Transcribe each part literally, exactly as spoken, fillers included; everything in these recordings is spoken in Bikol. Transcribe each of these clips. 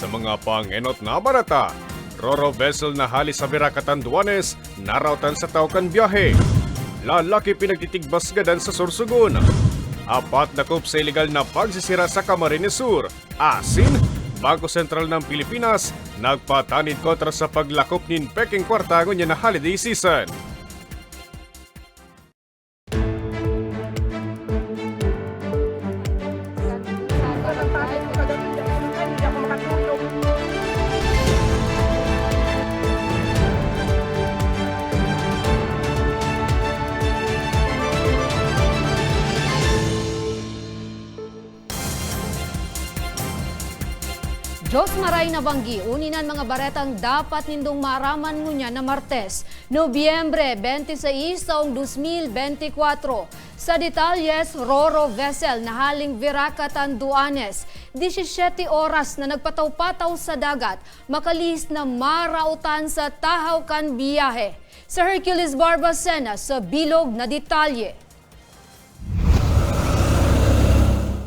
Mga pangenot na bareta. Roro vessel na hali sa Virac, Catanduanes, naraotan sa taw kan biyahe. Lalaki pinagtitigbas gadan sa Sorsogon. Apat dakop sa ilegal na pagsisira sa Camarines Sur. Asin, Bangko Sentral ng Pilipinas nagpatanid kontra sa paglakop nin pekeng kwarta ngunyan na holiday season. Diyos maray na banggi, uni nan mga baretang dapat nindong maaraman ngunyan na Martes, Nobyembre twenty-six, taong dos mil benti kwatro. Sa detalles, Roro vessel na haling Virac, Catanduanes, disisiyete oras na nagpataw-pataw sa dagat, makalihis na maraotan sa tahaw kan biyahe. Si Hercules Barbacena sa bilog na detalye.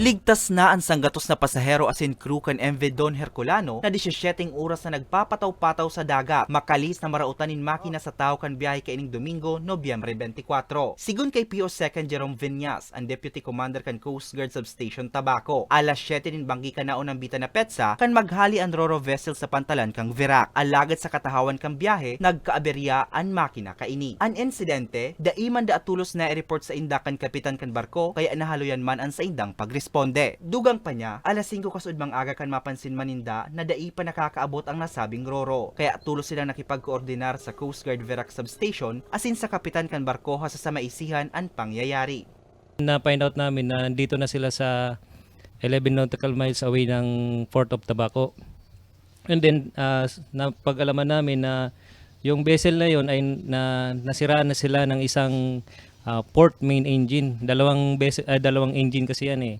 Ligtas na an sanggatos na pasahero asin crew kan M V Don Herculano na disisiyeteng oras na nagpapataw-pataw sa dagat, makalihis na maraotan nin makina sa tahaw kan biyahe kaining Domingo, Nobyembre twenty-four. Sigon kay P O Second Jerome Viñas, an Deputy Commander kan Coast Guard Substation Tabaco, alas siyete nin banggi kan naunang bita na petsa kan maghali an Roro vessel sa pantalan kan Virac. Alagad sa katahawan kan biyahe, nagkaaberya an makina kaini. An insidente, dai man daa tolos na i-report sainda kan kapitan kan barko, kaya nahaluyan man an saindang pagresponde. Dugang pa niya, alas singko kasuodmang aga kan mapansin man ninda na dai pa nakakaabot ang nasabing Roro, kaya tolos silang nakipagkoordinar sa Coast Guard Virac Substation asin sa kapitan kan barko hasta sa maisihan an pangyayari. Na-find out namin na nandito na sila sa eleven nautical miles away ng Port of Tabaco. And then, ah, s-, napag-alaman namin na yung vessel na yon ay na, nasiraan na sila ng isang, ah, port main engine. Dalawang vessel, ah, dalawang engine kasi yan eh.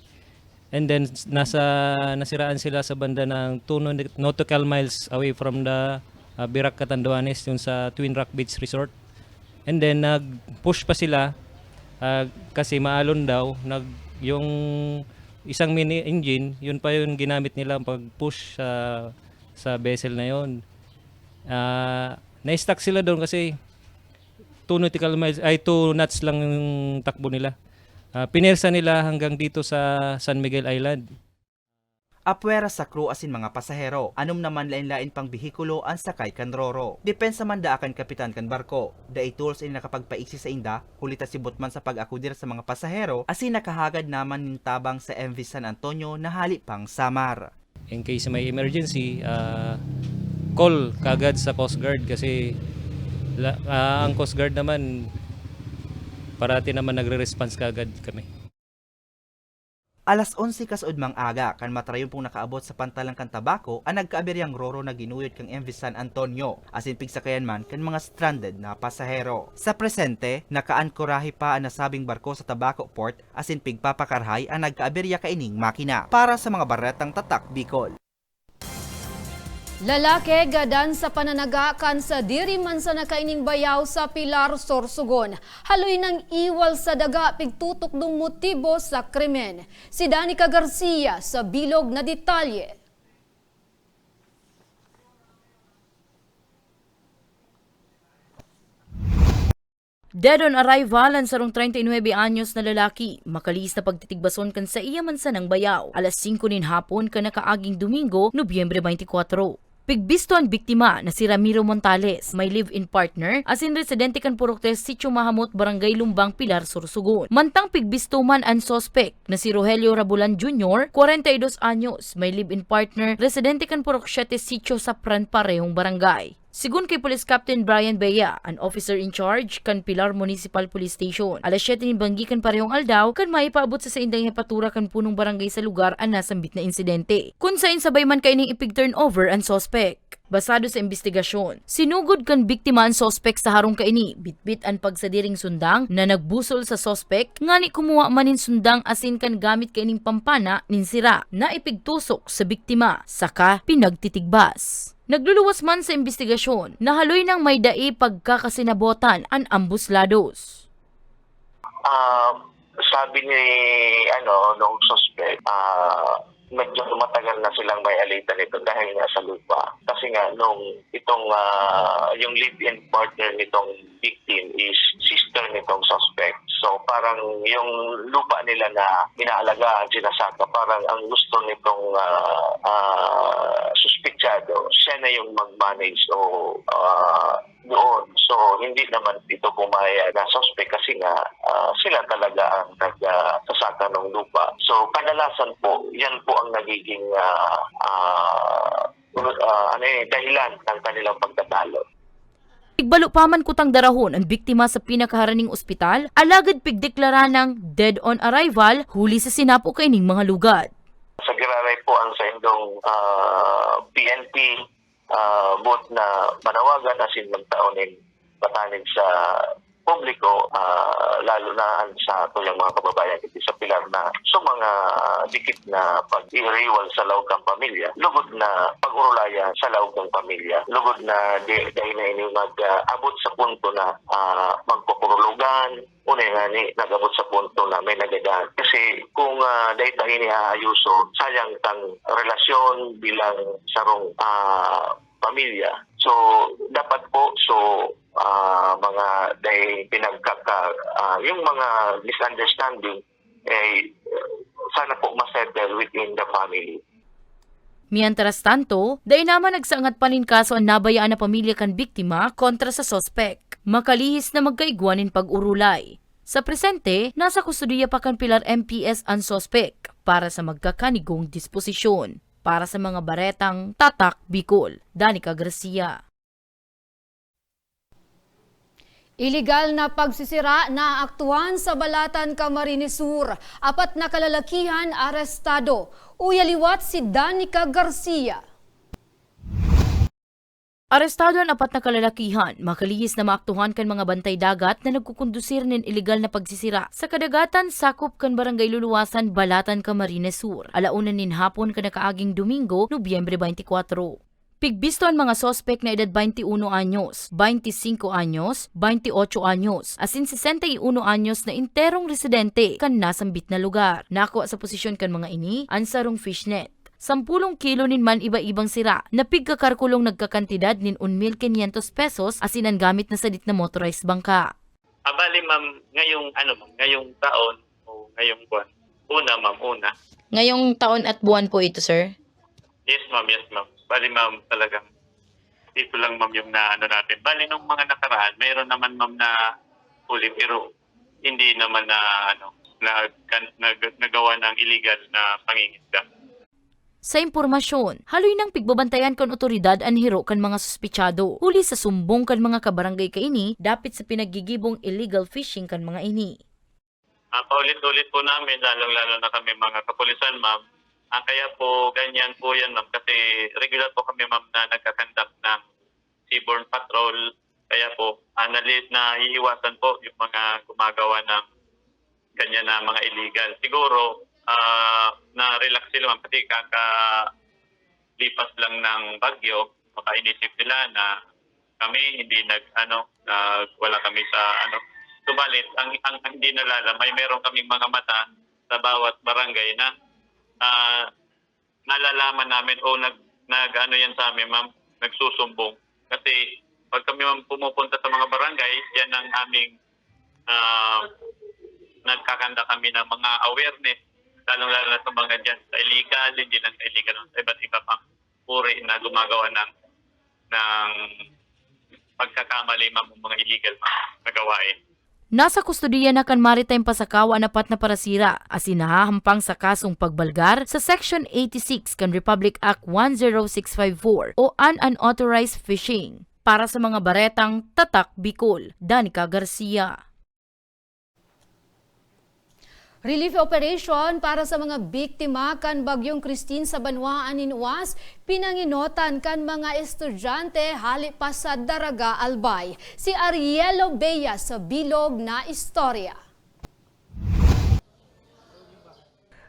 And then, s-, nasa, nasiraan sila sa banda ng two nautical miles away from the, ah, Virac Catanduanes, yung sa Twin Rock Beach Resort. And then, nag-push pa sila, ah, kasi maalon daw, nag-, yung isang mini engine, yun pa yung ginamit nila pag-push sa, sa vessel na yon. Ah, na-stuck sila doon kasi two nautical miles, ay, two knots lang yung takbo nila. Ah, pinersa nila hanggang dito sa San Miguel Island. Apwera sa crew asin mga pasahero, anom naman lain-lain pang behikulo an sakay kan Roro. Depensa man daa kan kapitan kan barko, dai tolos ini nakapagpaigsi sainda, huli ta sibot man sa pag-akudir sa mga pasahero, asin nakahagad naman nin tabang sa M V San Antonio na hali pang Samar. In case may emergency, ah, call kaagad sa Coast Guard kasi la-, ah, ang Coast Guard naman, parati naman nagre-response kaagad kami. Alas onse kasuodmang aga kan matrayon pong nakaabot sa pantalan kan Tabaco an nagkaaberyang Roro na ginuyod kan M V San Antonio, asin pigsakayan man kan mga stranded na pasahero. Sa presente, nakaankorahe pa an nasabing barko sa Tabaco Port asin pigpapakarahay an nagkaaberya kaining makina. Para sa mga baretang Tatak Bicol. Lalaki gadan sa pananaga kan sadiri man sana kaining bayaw sa Pilar, Sorsogon. Haloy nang iwal sa daga pigtutukdong motibo sa krimen. Si Danica Garcia sa bilog na detalye. Dead on arrival an sarong treinta y nuebe anyos na lalaki, makalihis na pagtitigbason kan saiya man sanang bayaw, alas singko nin hapon kan nakaaging Domingo, Nobyembre twenty-four. Pigbisto an biktima na si Ramiro Montales, may live-in partner, asin residente kan Purok Tres Sitio Mahamot, Barangay Lumbang, Pilar, Sorsogon. Mantang pigbisto man an suspek na si Rogelio Rabulan Junior, kwarenta y dos anyos, may live-in partner, residente kan Purok Siete Sitio sa pran parehong barangay. Sigon kay Police Captain Brian Bea, an officer in charge kan Pilar Municipal Police Station, alas siyete nin banggi kan parehong aldaw kan maipaabot sa saindang hepatura kan punong barangay sa lugar an nasambit na insidente, kun saen sabay man kaining ipig-turnover an suspek. Basado sa imbestigasyon, sinugod kan biktima an suspek sa harong kaini, bitbit an pagsadiring sundang na nagbusol sa suspek, ngani kumuha man nin sundang asin kan gamit kaining pampana nin sira na ipigtusok sa biktima, saka pinagtitigbas. Nagluluwas man sa imbestigasyon, nahaloy nang may dai pagkakasinabotan an ambos lados. Ah, sabi ni, ano, nung suspect, ah, medyo matagal na silang may data nito dahil nga sa lupa. Kasi nga, nung itong, ah, yung live-in partner nitong victim is sister nitong suspect. So, parang yung lupa nila na inaalagaan, sinasaka, parang ang gusto nitong, ah, ah, suspetsado, siya na yung mag-manage o, ah, doon. So, hindi naman ito pumayag na suspect kasi nga, ah, sila talaga ang nag, ah, sasaka ng lupa. So, kadalasan po, yan po ang nagiging, ah, ah, ah, ano eh, dahilan ng kanilang pagtatalo. Pigbalo pa man kutang darahon an biktima sa pinakaharaning ospital, alagad pigdeklara nang dead on arrival huli sa sinapo kaining mga lugad. Sa giraray po ang sa indong, ah, P N P, ah, bot na manawagan asin magtao nin patanid sa publiko, ah, lalo na sa tuyang mga kababayan dito sa Pilar na sa mga dikit na pag-iriwal sa laog kan pamilya, lugod na pag-urulayan sa laog kan pamilya, lugod na di, dahil na ini mag, ah, abot sa punto na, ah, magkukurulogan, una nga ni nag-abot sa punto na may nagadan. Kasi kung, ah, dahil tayo ni aayuso, sayang tang relasyon bilang sarong, ah, pamilya. So, dapat po, so, ah, mga dahil pinagkaka, ah, yung mga misunderstanding, eh, sana po masettle within the family. Mientras tanto, dai naman nagsangat pa nin kaso an nabayaan na pamilya kan biktima kontra sa suspek. Makalihis na magkaigwa nin pag-urulay. Sa presente, nasa kustodiya pa kan Pilar M P S an suspek para sa magkakanigong disposisyon. Para sa mga baretang Tatak Bicol, Danica Garcia. Iligal na pagsisira naaktuhan sa Balatan, Camarines Sur. Apat na kalalakihan arestado. Uya liwat si Danica Garcia. Arestado an apat na kalalakihan, makalihis na maaktuhan kan mga bantay dagat na nagkukondusir nin iligal na pagsisira sa kadagatan sakop kan Barangay Luluwasan, Balatan, Camarines Sur, alauna nin hapon kan nakaaging Domingo, Nobyembre twenty-four. Pigbisto an mga suspek na edad twenty-uno anyos, twenty-singko anyos, twenty-otso anyos, asin sesenta y uno anyos na enterong residente kan nasambit na lugar. Nakua sa posesyon kan mga ini an sarong fishnet, sampulong kilo nin man-iba-ibang sira na pigkakarkulong nagkakantidad nin un mil quinientos pesos asin an gamit na sadit na motorized bangka. Ah, bali, ma'am, ngayong, ano, ma'am, ngayong taon o ngayong buwan, una, ma'am, una. Ngayong taon at buwan po ito, sir? Yes, ma'am, yes, ma'am. Bali, ma'am, talagang ito lang, ma'am, yung naano natin. Bali, nung mga nakaraan, mayroon naman, ma'am, na huli, pero hindi naman na, ano, na, kan- nag- nagawa ng illegal na pangingisda. Sa impormasyon, haloy nang pigbabantayan kan otoridad an hiro kan mga suspetsado, huli sa sumbong kan mga kabarangay kaini dapit sa pinaggigibong illegal fishing kan mga ini. Ah, paulit-ulit po namin, lalong-lalo na kami mga kapulisan, ma'am. Ah, kaya po, ganyan po yan, ma'am, kasi regular po kami, ma'am, na nagkakandak ng seaborne patrol. Kaya po, ah, nali- naiiwasan po yung mga gumagawa ng ganyan na mga illegal. Siguro, ah, na-relax sila, ma'am, kasi kakalipas lang ng bagyo, baka inisip nila na kami hindi nag, ano, nag, wala kami sa, ano. Subalit, ang, ang, ang hindi nalalamay, meron kaming mga mata sa bawat barangay na, ah, nalalaman namin o nag, nag, ano yan sa amin, ma'am, nagsusumbong. Kasi pag kami, ma'am, pumupunta sa mga barangay, yan ang aming, ah, nagkakanda kami ng mga awareness, lalong-lalo na sa mga dyan, sa illegal, hindi lang sa illegal, sa iba't iba pang uri na gumagawa ng, ng pagkakamali, ma'am, mga illegal, ma'am, na gawain. Nasa kustodiya na kan Maritime Pasakawa an apat na parasira, asin nahahampang sa kasong pagbalgar sa Section eighty-six kan Republic Act one zero six five four o an unauthorized fishing. Para sa mga baretang Tatak Bicol, Danica Garcia. Relief operation para sa mga biktima kan Bagyong Christine sa banwaan nin Oas, pinanginotan kan mga estudyante hali pa sa Daraga, Albay. Si Arielo Bea sa bilog na istorya.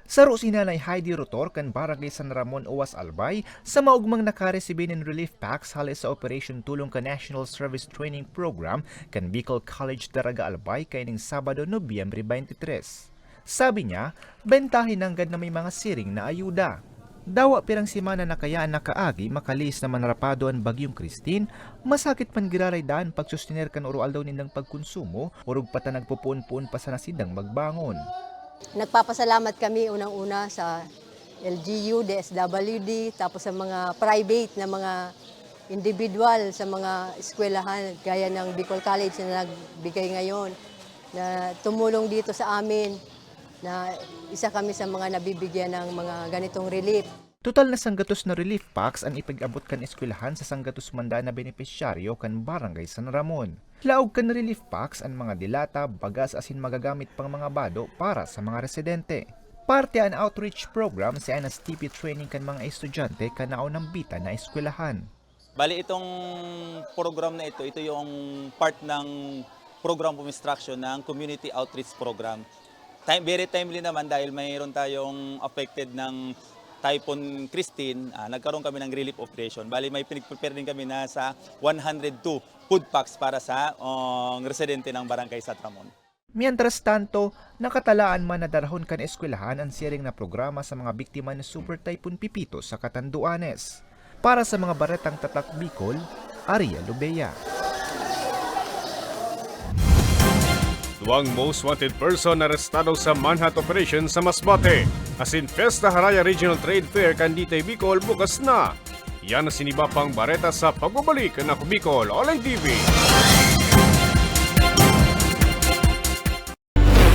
Saro si Nanay Heidi Rotor kan Barangay San Ramon, Oas, Albay, sa maogmang nakaresibi nin relief packs hale sa Operation Tulong kan National Service Training Program kan Bicol College Daraga, Albay, kaining Sabado, Nobyembre twenty-three. Sabi niya, bentahe nanggad na may mga siring na ayuda. Dawa pirang semana na kaya an nakaagi, makalihis naman rapado an Bagyong Christine, masakit man giraray daa an pagsustener kan oro-aldaw nindang pagkonsumo, orog pa ta nagpopoon-poon pa sana sindang magbangon. Nagpapasalamat kami unang-una sa L G U, D S W D, tapos sa mga private na mga individual, sa mga eskwelahan, gaya ng Bicol College na nagbigay ngayon, na tumulong dito sa amin, na isa kami sa mga nabibigyan ng mga ganitong relief. Total na sanggatos na relief packs an ipag-abot kan eskwelahan sa sanggatos man daa na benepisyaryo kan Barangay San Ramon. Laog kan relief packs an mga delata, bagas asin magagamit pang mga bado para sa mga residente. Parte an outreach program sa N S T P training kan mga estudyante kan naunambitan na eskwelahan. Bali, itong program na ito, ito yung part ng program of instruction ng Community Outreach Program. Time, very timely naman dahil mayroon tayong affected ng Typhoon Christine. Ah, nagkaroon kami ng relief operation. Bali, may pinag-prepare din kami na sa one hundred two food packs para sa, um, residente ng Barangay San Ramon. Mientras tanto, nakatalaan man na darahon kan eskwelahan an siring na programa sa mga biktima ni Super Typhoon Pepito sa Catanduanes. Para sa mga baretang Tatak Bicol, Ariel Lubea. Duwang most wanted person arestado sa manhunt operation sa Masbate. Asin Fiesta Haraya Regional Trade Fair kan Ditoy Bicol bukas na. Yan asin iba pang bareta sa pagbabalik kan Ako Bicol Online T V.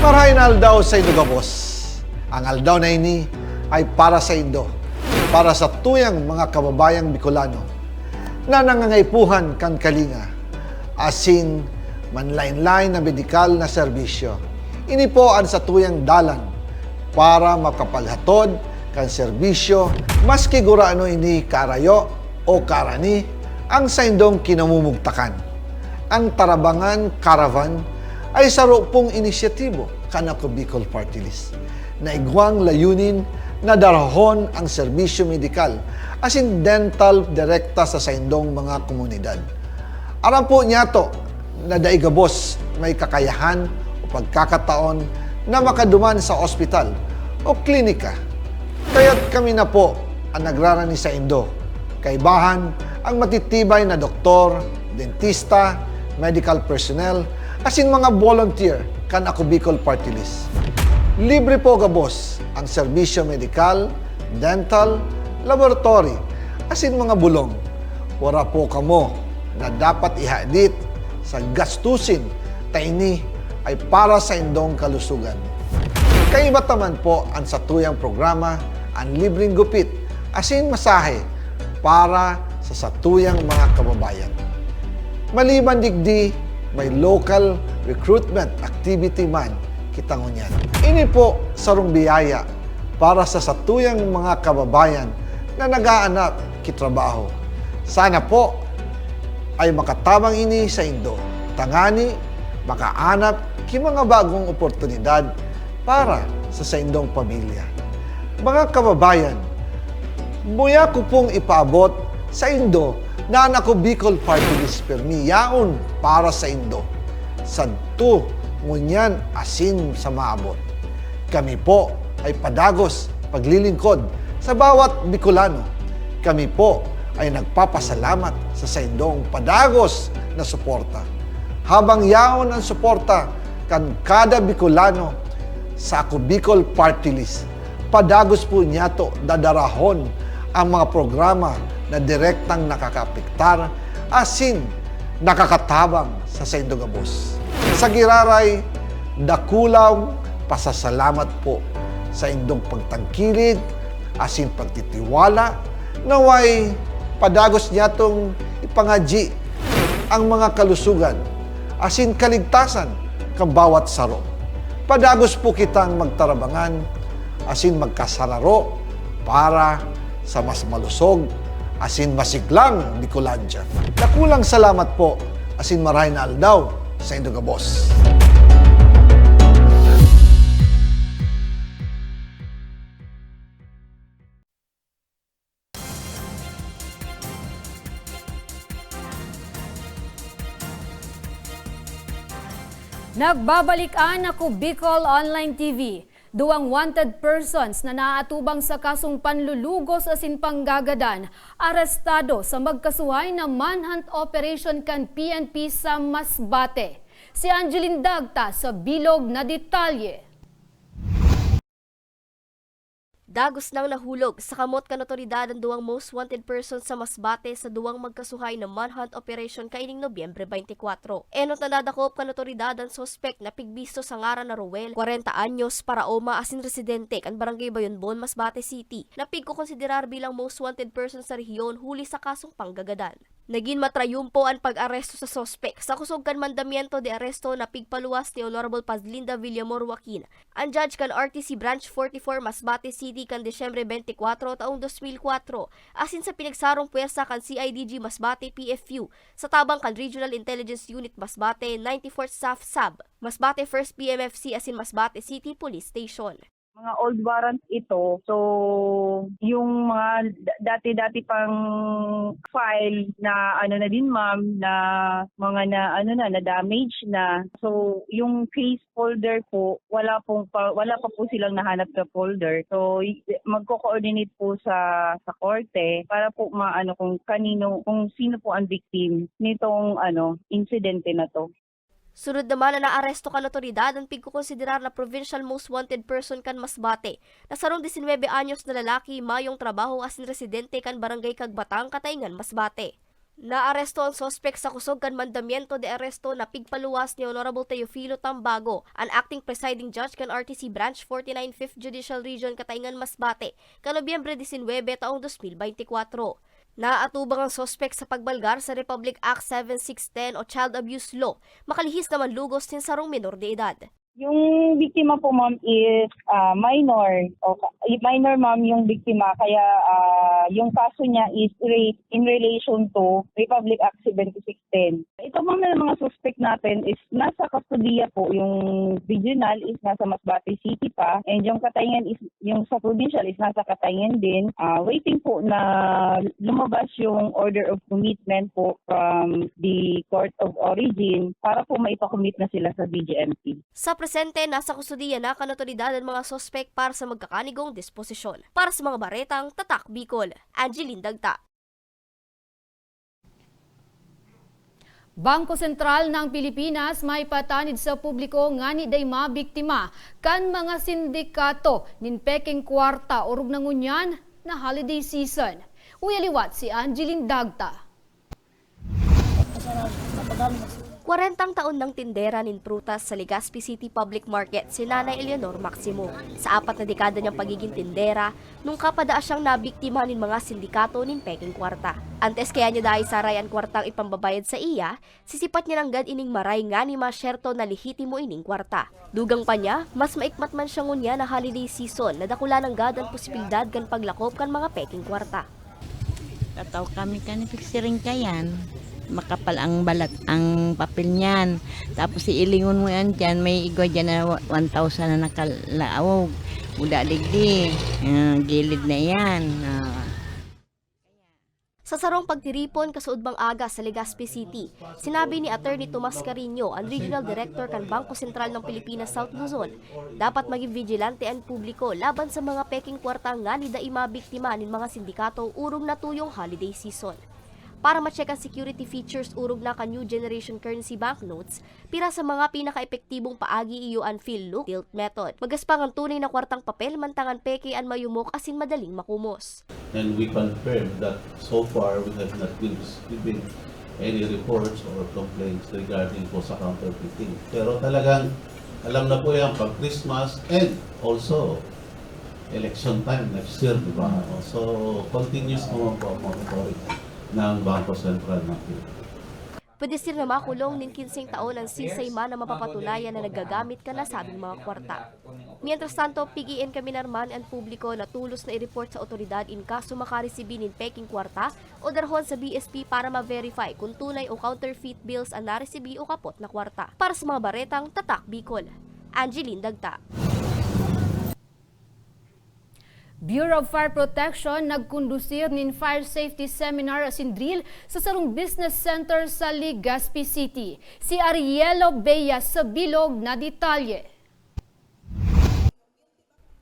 Marahay na aldaw saindo gabos. Ang aldaw na ini ay para saindo, para sa tuyang mga kababayang Bicolano na nangangaipuhan kan kalinga asin manlaen-laen na medikal na serbisyo. Ini po an satuyang dalan para makapaghatod kan serbisyo, maski gurano ini kaarayo o kaarani ang saindong kinamumugtakan. Ang Tarabangan Caravan ay saro pong inisyatibo kan Ako Bicol Party List na igwang layunin na darahon ang serbisyo medikal asin dental direkta sa saindong mga komunidad. Aram po niyato na dai gabos may kakayahan o pagkakataon na makaduman sa ospital o klinika. Kaya't kami na po an nagrarani saindo. Kaibahan ang matitibay na doktor, dentista, medical personnel, asin mga volunteer kan Ako Bicol Party List. Libre po gabos ang serbisyo medikal, dental, laboratory, asin mga bulong. Wara po kamo na dapat ihadit sa gastusin ta ini ay para saindong kalusugan. Kaiba ta man po an satuyang programa, an libreng gupit asin masahe para sa satuyang mga kababayan. Maliban digdi, may local recruitment activity man kita ngunyan. Ini po sarong biyaya para sa satuyang mga kababayan na nag-aanap ki trabaho. Sana po ay makatabang ini saindo, tangani makaanap ki mga bagong oportunidad para sa saindong pamilya. Mga kababayan, muya ko pong ipaabot saindo na an Ako Bicol Party List pirmi yaon para saindo, sadto, ngunyan asin sa maabot. Kami po ay padagos paglilingkod sa bawat Bicolano. Kami po ay nagpapasalamat sa saindong padagos na suporta. Habang yaon an suporta kan kada Bicolano sa Ako Bicol Party List, padagos po niyato dadarahon ang mga programa na direktang nakakaapektar asin nakakatabang sa saindo gabos. Sa giraray, dakulang pasasalamat po sa indong pagtangkilik asin pagtitiwala. Naway padagos niyatong ipangadyi ang mga kalusugan asin kaligtasan kan bawat saro. Padagos po kitang magtarabangan asin magkasararo para sa mas malusog asin masiglang Bicolandia. Dakulang salamat po asin marahay na aldaw saindo gabos. Nagbabalik an Ako Bicol Online T V. Duwang wanted persons na naatubang sa kasong panlulugos asin panggagadan, arestado sa magkasuhay na manhunt operation kan P N P sa Masbate. Si Angeline Dagta sa bilog na detalye. Dagos nang nahulog sa kamot kan otoridad an duwang most wanted persons sa Masbate sa duwang magkasuhay na manhunt operation kaining Nobyembre twenty-four. Enot na nadakop kan otoridad an suspek na pigbisto sa ngaran na Roel, kwarenta anyos, paraoma asin residente kan Barangay Bayonbon, Masbate City, na pigkokonsiderar bilang most wanted person sa rehiyon huli sa kasong panggagadan. Nagin matrayumpo an pag-aresto sa suspek sa kusog kan mandamiento de aresto na pigpaluwas ni Honorable Pazlinda Villamor Joaquin, an judge kan R T C Branch forty-four Masbate City kan Disyembre twenty-four taong dos mil kwatro, asin sa pinagsarong pwersa kan C I D G Masbate P F U sa tabang kan Regional Intelligence Unit Masbate, ninety-fourth Saf Sab, Masbate First P M F C asin Masbate City Police Station. Mga old warrants ito. So, yung mga da-, dati-dati pang file na ano na din, ma'am, na mga na ano na, na damage na. So, yung case folder po, wala pong pa, wala pa po silang nahanap sa folder. So, y-, magko-coordinate po sa, sa korte para po maano kung kanino, kung sino po ang victim nitong ano, insidente na 'to. Sunod naman na naaresto kan otoridad an pigkokonsiderar na provincial most wanted person kan Masbate, na sarong disinwebe anyos na lalaki, mayong trabaho asin residente kan Barangay Kagbatang, Kataingan, Masbate. Naaresto an suspek sa kusog kan mandamiento de aresto na pigpaluwas ni Honorable Teofilo Tambago, an acting presiding judge kan R T C Branch forty-nine Fifth Judicial Region, Kataingan, Masbate, kan Nobyembre disinwebe taong dos mil beintikwatro. Naatubang an suspek sa pagbalgar sa Republic Act seven six ten o Child Abuse Law, makalihis na manlugos nin sarong menor de edad. Yung biktima po, ma'am, is, ah, minor. O ka-, minor, ma'am, yung biktima. Kaya, ah, yung kaso niya is rape in relation to Republic Act seventy-six ten. Ito, ma'am, na mga suspect natin is nasa kustodiya po. Yung regional is nasa Masbate City pa. And yung Kataingan is, yung sa provincial is nasa Kataingan din. Ah, waiting po na lumabas yung order of commitment po from the court of origin para po maipa-commit na sila sa B J M P. Sa presente, nasa kustodiya na kan otoridad an mga suspek para sa magkakanigong disposisyon. Para sa mga baretang Tatak Bicol, Angeline Dagta. Bangko Sentral ng Pilipinas may patanid sa publiko ngani dai mabiktima kan mga sindikato nin pekeng kwarta orog na ngunyan na holiday season. Uya liwat si Angeline Dagta. Kwarentang taon nang tindera nin prutas sa Legazpi City Public Market si Nanay Eleanor Maximo. Sa apat na dekada niyang pagiging tindera, nungka pa daa siyang nabiktima nin mga sindikato nin pekeng kwarta. Antes kaya niya dai saray an kwartang ipambabayad saiya, sisipat niya nanggad ining maray ngani masyerto na lehitimo ining kwarta. Dugang pa niya, mas maikmat man siya ngunyan na holiday season na dakula nanggad an posibilidad kan paglakop kan mga pekeng kwarta. Tataw kami kan fixturing kayan. Makapal ang balat, ang papel niyan. Tapos iilingon mo yan dyan, may igwa dyan na wa-, one thousand na nakalaog. Uda digdi, ah, gilid na yan. Ah. Sa sarong pagtiripon kasuodbang aga sa Legazpi City, sinabi ni Attorney Tomas Carino, an Regional Director kan Bangko Sentral ng Pilipinas South Luzon, dapat maging vigilante an publiko laban sa mga pekeng kwarta ngani dai mabiktima nin mga sindikato orog na tuyong holiday season. Para ma-check an security features orog na kan New Generation Currency Banknotes, pira sa mga pinaka-epektibong paagi iyo an feel, look, tilt method. Magaspang an tunay na kwartang papel, mantang an peke an mayumok asin madaling makumos. And we confirm that so far we have not been receiving any reports or complaints regarding po sa counterfeiting. Pero talagang alam na po yan pag Christmas and also election time next year, di ba? So, continuous naman po ang monitoring ng Bangko Sentral ng Pilipinas. Pwede sira na makulong nin kinseng taon an sisay man na mapapatunayan na naggagamit kan nasabing mga kwarta. Mientras tanto, pig-iinkaminahan man an publiko na tolos na i-report sa otoridad in kaso makaresibi nin pekeng kwarta o darahon sa B S P para ma-verify kun tunay o counterfeit bills an naresibi o kapot na kwarta. Para sa mga baretang Tatak Bicol, Angeline Dagta. Bureau of Fire Protection nagkondusir nin fire safety seminar asin drill sa sarong business center sa Legazpi City. Si Arielo Beya sa bilog na detalye.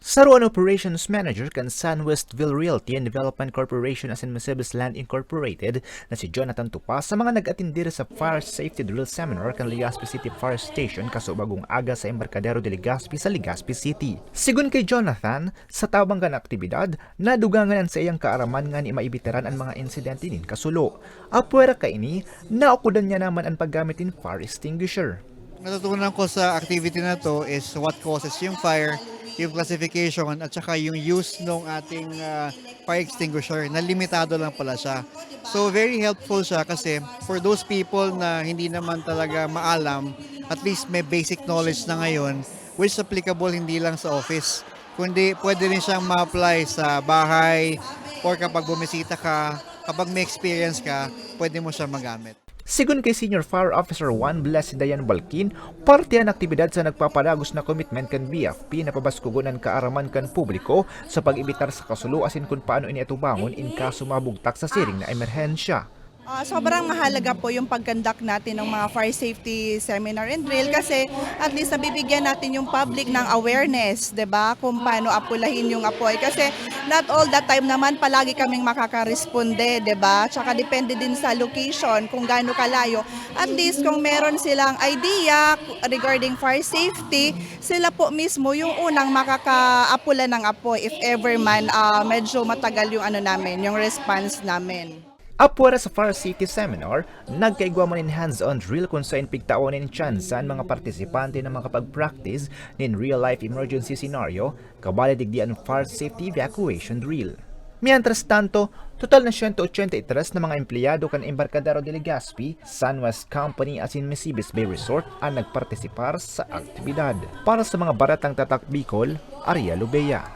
Saro an operations manager kan Sunwest Ville Realty and Development Corporation asin Masibis Land Incorporated na si Jonathan Tupa sa mga nag-atindi sa Fire Safety Drill Seminar kan Legazpi City Fire Station kaso bagong aga sa Embarcadero de Legazpi sa Legazpi City. Sigon ki Jonathan, sa tabang kan aktibidad, nadugangan an saiyang kaaraman ngani maibitaran an mga insidente nin kasulo. Apwera kaini, naukodan niya naman an paggamit nin fire extinguisher. Natutunan ko sa activity na to is what causes yung fire, yung classification, at saka yung use ng ating uh, fire extinguisher na limitado lang pala siya. So very helpful siya kasi for those people na hindi naman talaga maalam, at least may basic knowledge na ngayon, which is applicable hindi lang sa office, kundi pwede rin siyang ma-apply sa bahay or kapag bumisita ka, kapag may experience ka, pwede mo siya magamit. Sigon kay Senior Fire Officer one Blessed Dayan Balkin, parte an aktibidad sa nagpapadagos na commitment kan B F P na pabaskogon an kaaraman kan publiko sa pag-ebitar sa kasulo asin kun paano ini atubangon in kaso mabugtak sa siring na emerhensya. Ah, sobrang mahalaga po yung pag-conduct natin ng mga fire safety seminar and drill kasi at least nabibigyan natin yung public ng awareness, 'di ba? Kung paano apulahin yung apoy kasi not all the time naman palagi kaming makakaresponde, 'di ba? Tsaka depende din sa location kung gaano kalayo. At least kung meron silang idea regarding fire safety, sila po mismo yung unang makakaapula ng apoy if ever man ah, medyo matagal yung ano namin, yung response namin. Apwera sa Fire Safety Seminar, nagkaigwa man nin hands-on drill kun saen pigtawan nin tsansa an mga partisipante na makapag-practice nin real-life emergency scenario, kabali digdi an fire safety evacuation drill. Mientras tanto, total na siyento ochenta y tres na mga empleyado kan Embarcadero de Legazpi, Sunwest Company asin Misibis Bay Resort an nagpartisipar sa aktibidad. Para sa mga baretang Tatak Bicol, Ariel Lubea.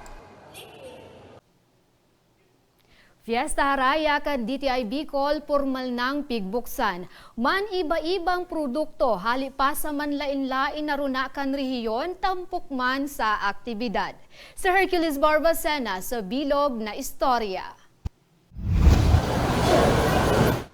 Fiesta Haraya kan D T I Bicol pormal nang pigbuksan. Man-iba-ibang produkto hali pa sa manlaen-laen na runa kan rehiyon tampok man sa aktibidad. Si Hercules Barbacena sa bilog na istorya.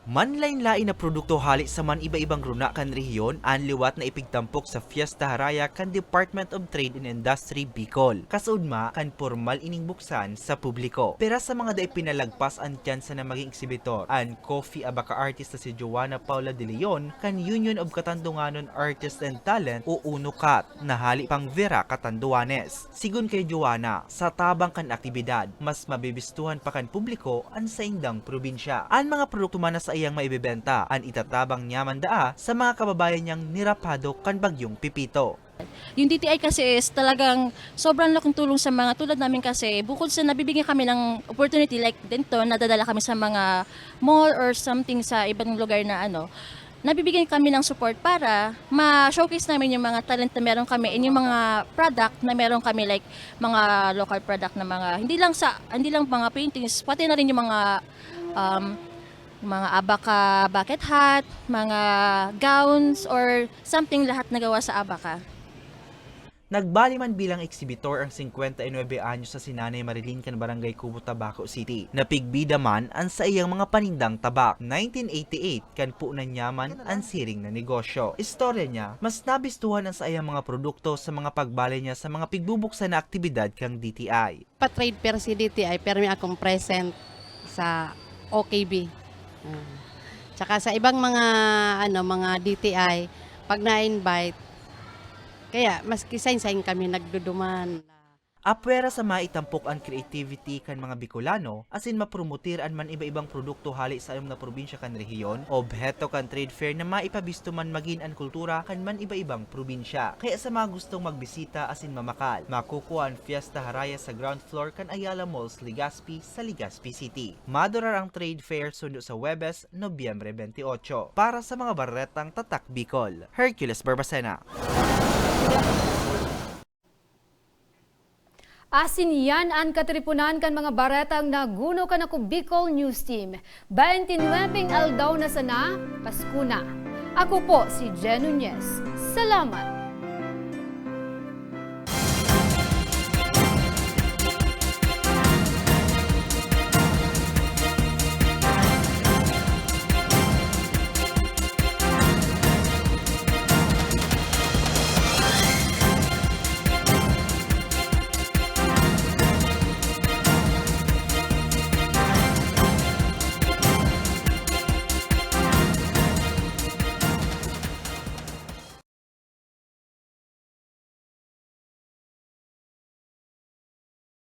Manlaen-laen na produkto hale sa man-iba-ibang runa kan rehiyon an liwat na ipigtampok sa Fiesta Haraya kan Department of Trade and Industry Bicol. Kasuodma kan pormal ining buksan sa publiko. Pira sa mga dai pinalagpas an tyansa na magin eksibitor, an coffee abaca artist na si Joanna Paula de Leon kan Union of Katandonganon Artists and Talent o UNOCAT, na hale pang Vera Catanduanes. Sigon kay Joanna, sa tabang kan aktibidad, mas mabibistuhan pa kan publiko an saindang probinsya. An mga produkto man na saiyang maibebenta, an itatabang niya man daa sa mga kababayan niyang nirapado kan Bagyong Pepito. Yung D T I kasi is talagang sobrang laking tulong sa mga tulad namin kasi bukod sa nabibigyan kami ng opportunity like dito, nadadala kami sa mga mall or something sa ibang lugar na ano, nabibigyan kami ng support para ma-showcase namin yung mga talent na meron kami and yung mga product na meron kami, like mga local product na mga, hindi lang sa, hindi lang mga paintings, pati na rin yung mga, um, mga abaca bucket hat, mga gowns or something, lahat na gawa sa abaca. Nagbali man bilang eksibitor ang singkwenta y nuebe anyos na si Nanay Marilyn kan Barangay Cubo, Tabaco City. Napigbida man an saiyang mga panindang tabak. Nineteen eighty-eight, kan punan niya man an siring na negosyo. Istorya niya, mas nabistuhan an saiyang mga produkto sa mga pagbali niya sa mga pigbubuksan na aktibidad kan D T I. Pa-trade fair si D T I, pirmi akong present sa O K B. Ah. Tsaka sa ibang mga, ano, mga D T I, pag na-invite, kaya maski sain-sain kami nagduduman. Apwera sa maitampok an creativity kan mga Bicolano asin mapromotir an man-iba-ibang produkto hale sa anom na probinsya kan rehiyon, obheto kan trade fair na maipabisto man magin an kultura kan man-iba-ibang probinsya. Kaya sa mga gustong magbisita asin mamakal, makukua an Fiesta Haraya sa ground floor kan Ayala Malls, Legazpi, sa Legazpi City. Madurar ang trade fair sundo sa Huwebes, Nobyembre twenty-eight. Para sa mga baretang Tatak Bicol, Hercules Barbacena. Asin yan an katiriponan kan mga baretang naguno kan Ako Bicol News Team. Baynte nuwebeng aldaw na sana, Pasko na. Ako po si Jen Nunez. Salamat!